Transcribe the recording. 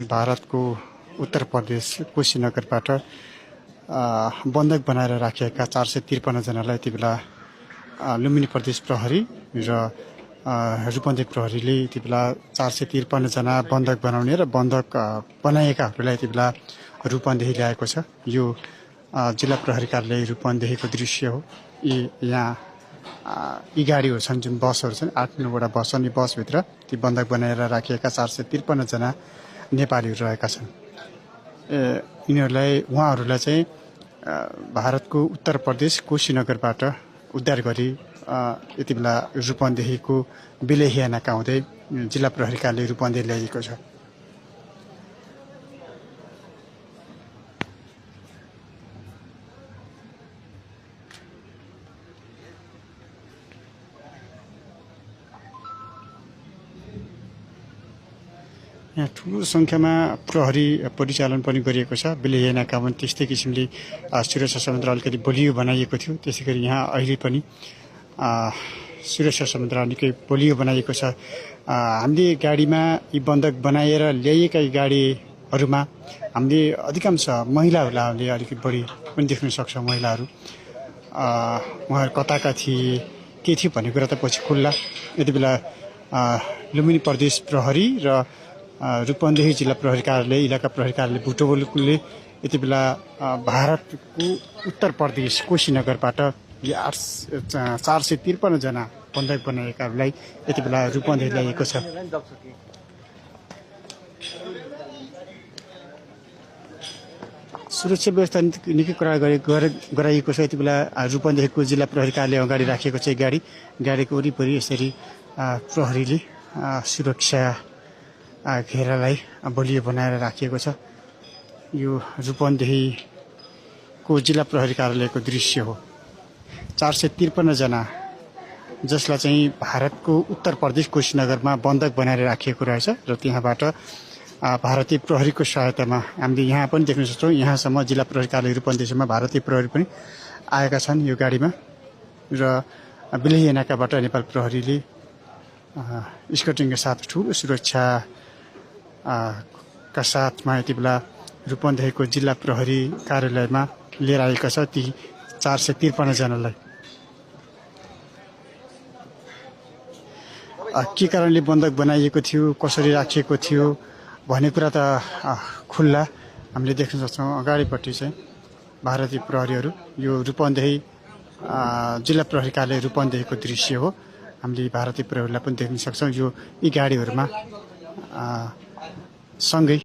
भारतको उत्तर प्रदेश कुशीनगरबाट बन्धक बनाएर राखिएका 453 जनालाई यति बेला लुम्बिनी प्रदेश प्रहरी र रूपन्देही प्रहरीले यति बेला 453 जना बन्धक बनाउने र बन्धक बनाएकाहरूलाई यति बेला रूपन्देही ल्याएको छ। यो जिल्ला प्रहरी कार्यालय रूपन्देहीको दृश्य हो। यी गाडीहरू छन्, जुन बसहरू छन्, 8-9वटा बस छन्। यी बसभित्र ती बन्धक बनाएर राखिएका 453 जना नेपालीहरू रहेका छन्। उहाँहरूलाई चाहिँ भारतको उत्तर प्रदेश कुशीनगरबाट उद्धार गरी यति बेला रूपन्देहीको बेलेहिया नाका हुँदै जिल्ला प्रहरी कार्यालय रूपन्देही ल्याइएको छ। यहाँ ठुलो सङ्ख्यामा प्रहरी परिचालन पनि गरिएको छ। बेलेहिया नाकामा त्यस्तै किसिमले सुरक्षा सम्बन्ध अलिकति बलियो बनाइएको थियो। त्यसै गरी यहाँ अहिले पनि सुरक्षा सम्बन्ध निकै बलियो बनाइएको छ। हामीले गाडीमा यी बन्धक बनाएर ल्याइएका गाडीहरूमा हामीले अधिकांश महिलाहरूले अलिकति बढी पनि देख्न सक्छौँ। महिलाहरू उहाँहरू कताका थिए, के थियो भन्ने कुरा त पछि खुल्ला। यति बेला लुम्बिनी प्रदेश प्रहरी र रूपन्देही जिल्ला प्रहरी कार्यालय, इलाका प्रहरी कार्यालय बुटवलले यति बेला भारतको उत्तर प्रदेश कुशीनगरबाट 453 जना बन्धक बनाएकाहरूलाई यति बेला रूपन्देही ल्याइएको छ। सुरक्षा व्यवस्था निकै कडा गराइएको छ। यति बेला रूपन्देहीको जिल्ला प्रहरी कार्यालय अगाडि राखिएको छ। गाडीको वरिपरि यसरी प्रहरीले सुरक्षा घेरालाई बलियो बनाएर राखिएको छ। यो रूपन्देहीको जिल्ला प्रहरी कार्यालयको दृश्य हो। 453 जना जसलाई चाहिँ भारतको उत्तर प्रदेश कुशीनगरमा बन्धक बनाएर राखिएको रहेछ र त्यहाँबाट भारतीय प्रहरीको सहायतामा हामीले यहाँ पनि देख्न सक्छौँ। यहाँसम्म जिल्ला प्रहरी कार्यालय रूपन्देहीसम्म भारतीय प्रहरी पनि आएका छन् यो गाडीमा। र बेलेहिया नाकाबाट नेपाल प्रहरीले स्कटिङका साथ ठुलो सुरक्षा का साथमा यति बेला रूपन्देहीको जिल्ला प्रहरी कार्यालयमा लिएर आएका छ ती 453 जनालाई। के कारणले बन्धक बनाइएको थियो, कसरी राखिएको थियो भन्ने कुरा त खुल्ला हामीले देख्न सक्छौँ। अगाडिपट्टि चाहिँ भारतीय प्रहरीहरू, यो रूपन्देही जिल्ला प्रहरी कार्यालय रूपन्देहीको दृश्य हो। हामीले भारतीय प्रहरीलाई पनि देख्न सक्छौँ। यी गाडीहरूमा सँगै